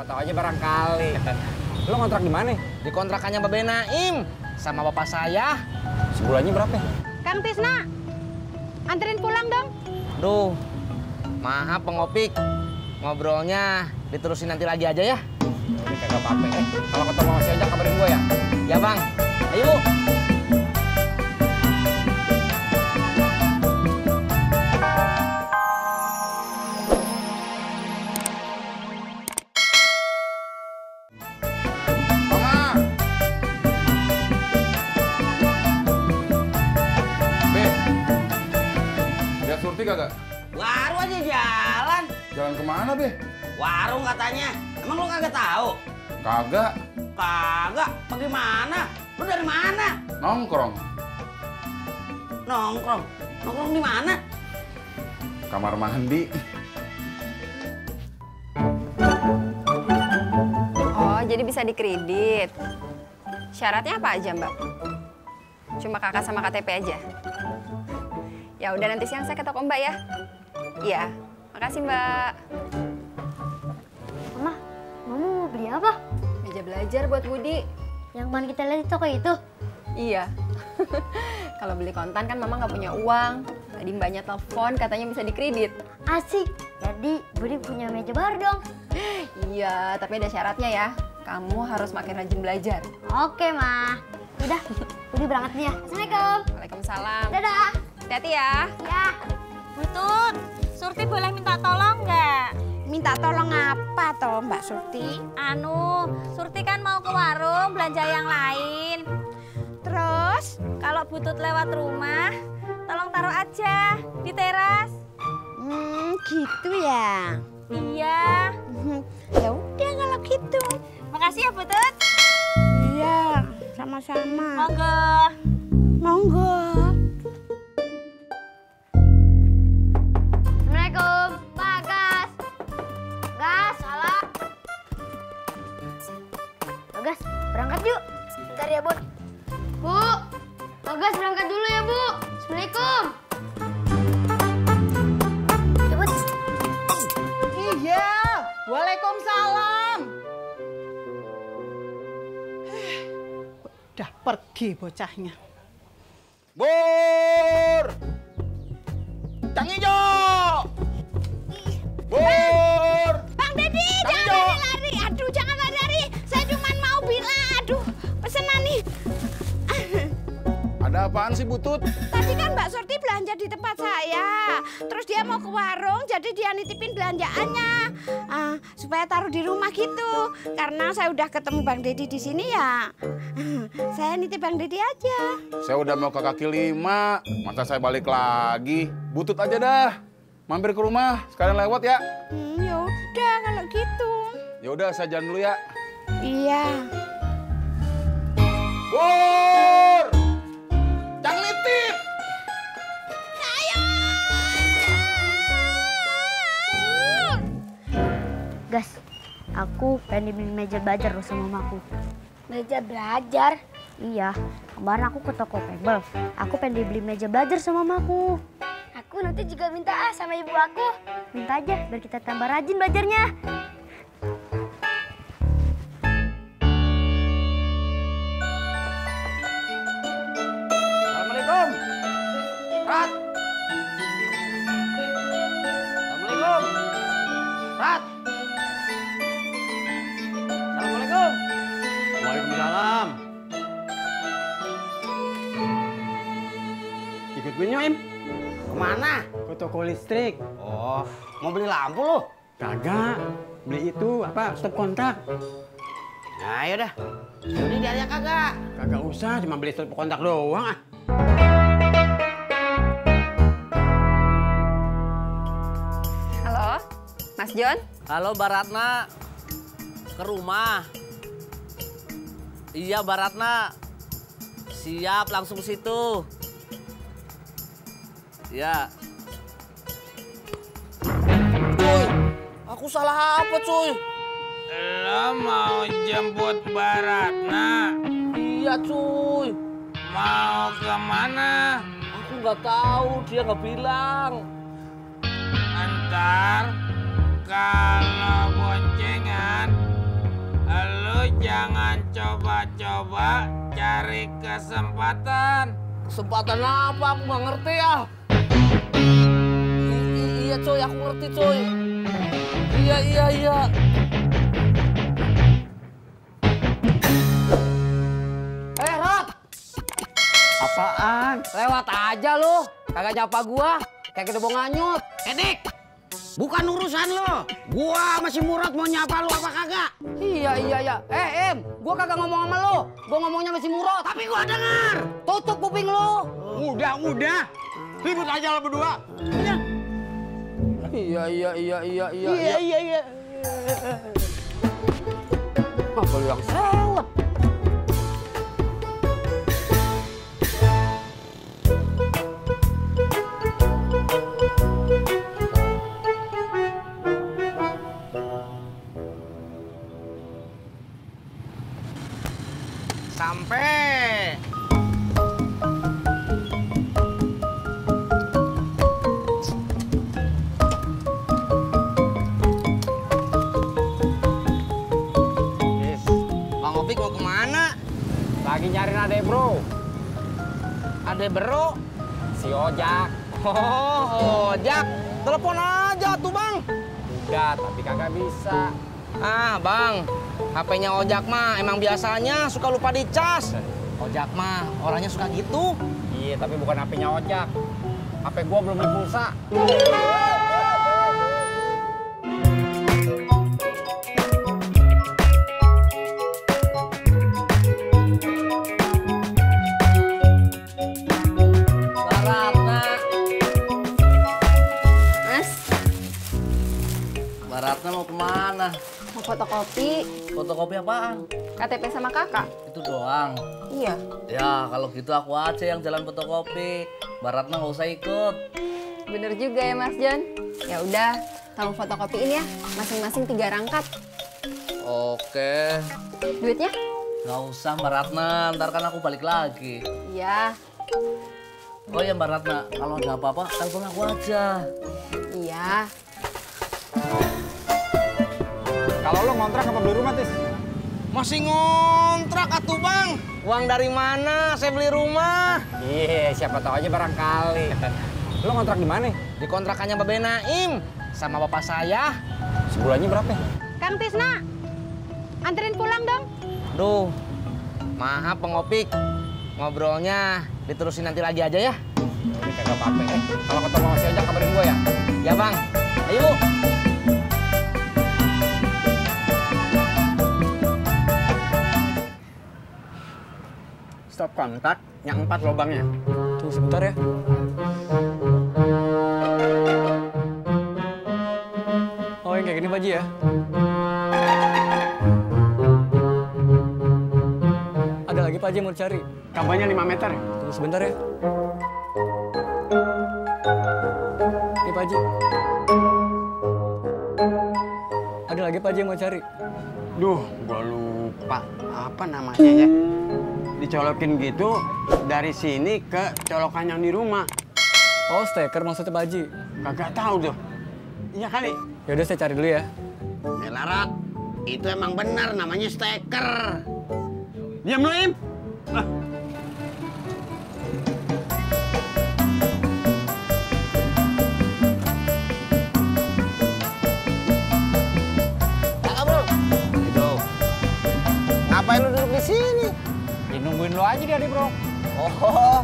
siapa tahu aja barangkali. Lo ngontrak di mana? Di kontrakannya Babe Naim sama bapak saya. Sebulannya berapa? Kang Tisna, anterin pulang dong. Duh, maaf Bang Opik. Ngobrolnya diterusin nanti lagi aja ya. Ini kagak apa-apa. Kalau ketemu sama si Ojak kabarin gue ya. Ya Bang, ayo. Surti kagak? Baru aja jalan. Jalan kemana, Be? Warung katanya. Emang lu kagak tahu? Kagak. Kagak. Bagaimana? Lu dari mana? Nongkrong. Nongkrong. Nongkrong di mana? Kamar mandi. Oh, jadi bisa dikredit. Syaratnya apa aja, Mbak? Cuma kakak sama KTP aja? Ya udah nanti siang saya ke toko Mbak ya. Iya, makasih Mbak. Mama mau beli apa? Meja belajar buat Budi. Yang kemarin kita lihat di toko itu? Iya. Kalau beli kontan kan Mama nggak punya uang. Tadi Mbaknya telepon katanya bisa dikredit. Asik. Jadi Budi punya meja baru dong. Iya, tapi ada syaratnya ya. Kamu harus makin rajin belajar. Oke, Ma. Udah, Budi berangkat nih ya. Assalamualaikum. Waalaikumsalam. Dadah. Hati-hati ya. Ya. Butut, Surti boleh minta tolong nggak? Minta tolong apa toh Mbak Surti? Surti kan mau ke warung belanja yang lain. Terus, kalau Butut lewat rumah, tolong taruh aja di teras. Gitu ya. Iya. Ya udah kalau gitu. Makasih ya Butut. Iya, sama-sama. Monggo. Monggo. Assalamualaikum, Pak Gas. Gas, salam. Pak Gas, berangkat yuk. Sebentar ya, Bun. Bu, Pak Gas berangkat dulu ya, Bu. Assalamualaikum. Ya, Bun. Iya, waalaikumsalam. Udah pergi bocahnya. Bur! Cang Ijo! Bur! Bang Deddy, jangan lari-lari. Aduh, jangan lari-lari. Saya cuma mau bilang, aduh, pesenan nih. Ada apaan sih, Butut? Tadi kan Mbak Surti belanja di tempat saya. Terus dia mau ke warung, jadi dia nitipin belanjaannya. Supaya taruh di rumah gitu. Karena saya udah ketemu Bang Deddy di sini ya. Saya nitip Bang Deddy aja. Saya udah mau ke kaki 5. Masa saya balik lagi? Butut aja dah. Mampir ke rumah, sekalian lewat ya. Ya udah kalau gitu. Ya udah, saya jalan dulu ya. Iya. Bur! Cang nitip! Gas, aku pengen dibeli meja belajar loh sama mamaku. Meja belajar? Iya, kemarin aku ke toko mebel. Aku pengen dibeli meja belajar sama mamaku. Aku nanti juga minta sama ibu aku. Minta aja biar kita tambah rajin belajarnya. Assalamualaikum. Rat. Assalamualaikum. Rat. Assalamualaikum. Waalaikumsalam. Ikut gue Im. Kemana? Ke toko listrik. Oh, mau beli lampu lu? Kagak. Beli itu apa? Stop kontak. Nah, yaudah. Ini diajak kagak? Kagak usah, cuma beli stop kontak doang ah. Halo, Mas John? Halo Baratna. Ke rumah. Iya Baratna. Siap, langsung ke situ. Ya. Cuy, aku salah apa cuy? Lo mau jemput Baratna? Iya cuy. Mau kemana? Aku nggak tahu, dia nggak bilang. Ntar kalau boncengan coba-coba cari kesempatan. Kesempatan apa? Aku nggak ngerti ya. Iya coy, aku ngerti coy. Iya. Rod. Apaan? Lewat aja lu. Kagak nyapa gua. Kayak gede bong nganyut. Dik, bukan urusan lo. Gua masih Murad mau nyapa lu apa kagak? Iya. Em, gua kagak ngomong sama lu. Gua ngomongnya masih Murad. Tapi gua denger. Tutup kuping lu. Udah. Ribut aja lo berdua. Iya. Apa lu yang sewet? Sampai. Bang Opik mau kemana? Lagi nyariin ade bro. Ade bro? Si Ojak. Oh, Ojak. Telepon aja tuh bang. Udah, tapi kagak bisa. Ah bang, HP-nya Ojak mah emang biasanya suka lupa dicas. Ojak mah orangnya suka gitu. Iya, tapi bukan HP-nya Ojak. HP gua belum beli pulsa. Baratna mau kemana? Mau fotokopi, Fotokopi apaan? KTP sama kakak. Itu doang. Iya. Ya kalau gitu aku aja yang jalan fotokopi. Baratna nggak usah ikut. Bener juga ya Mas John. Ya udah, tolong fotokopiin ya. Masing-masing 3 rangkap. Oke. Duitnya? Nggak usah Mbak Ratna, ntar kan aku balik lagi. Iya. Oh ya Mbak Ratna, kalau ada apa-apa telepon aku aja. Iya. Kalau lo ngontrak apa beli rumah, Tis? Masih ngontrak atuh bang. Uang dari mana? Saya beli rumah. Iya, siapa tahu aja barangkali. Lo ngontrak di mana? Di kontrakannya Babe Naim sama bapak saya. Sebulannya berapa? Kang Tisna, anterin pulang dong. Duh, maaf Bang Opik. Ngobrolnya diterusin nanti lagi aja ya. Ini kagak apa-apa. Kalau ketemu si Ojak kabarin gue ya. Ya bang, ayo. Stop kontak yang 4 lubangnya. Tunggu sebentar ya. Oh, yang kayak gini Pak Ji ya? Ada lagi Pak Ji mau cari. Kabelnya 5 meter. Tunggu sebentar ya. Ini Pak Ji. Ada lagi Pak Ji mau cari. Duh, gua lupa. Apa namanya ya? Dicolokin gitu dari sini ke colokan yang di rumah. Oh, steker maksudnya Pak Ji. Kagak tahu tuh. Iya kali. Yaudah saya cari dulu ya. Larat, itu emang benar namanya steker. Diam lu, Im. Ah. Kakak bro. Bro. Ngapain lu duduk di sini? Ya, nungguin lo aja dia, bro. Oh.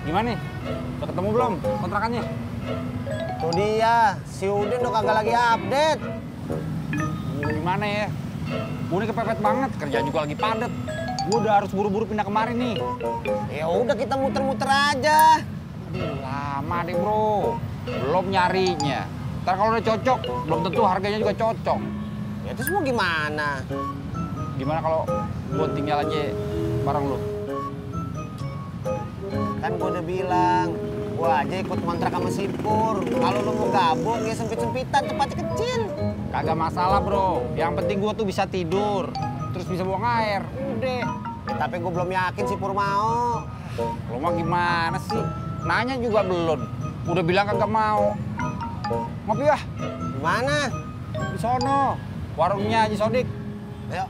Gimana nih? Udah ketemu belum kontrakannya? Tuh dia, si Udin udah kagak lagi update. Gimana ya? Gue ini kepepet banget, kerjaan juga lagi padat. Gue udah harus buru-buru pindah kemari nih. Ya udah kita muter-muter aja. Aduh, lama deh bro. Belum nyarinya. Ntar kalau udah cocok, belum tentu harganya juga cocok. Ya terus mau gimana? Gimana kalau gue tinggal aja bareng lu? Kan gue udah bilang, gue aja ikut kontrak sama si Pur. Kalau lu mau gabung ya sempit-sempitan, tempatnya kecil. Kagak masalah bro. Yang penting gue tuh bisa tidur, terus bisa buang air. Udah. Tapi gue belum yakin si Pur mau. Lu mah gimana sih? Nanya juga belum. Udah bilang kagak mau. Ngopi ya? Gimana? Di sono. Warungnya Haji Sodik. Ayo.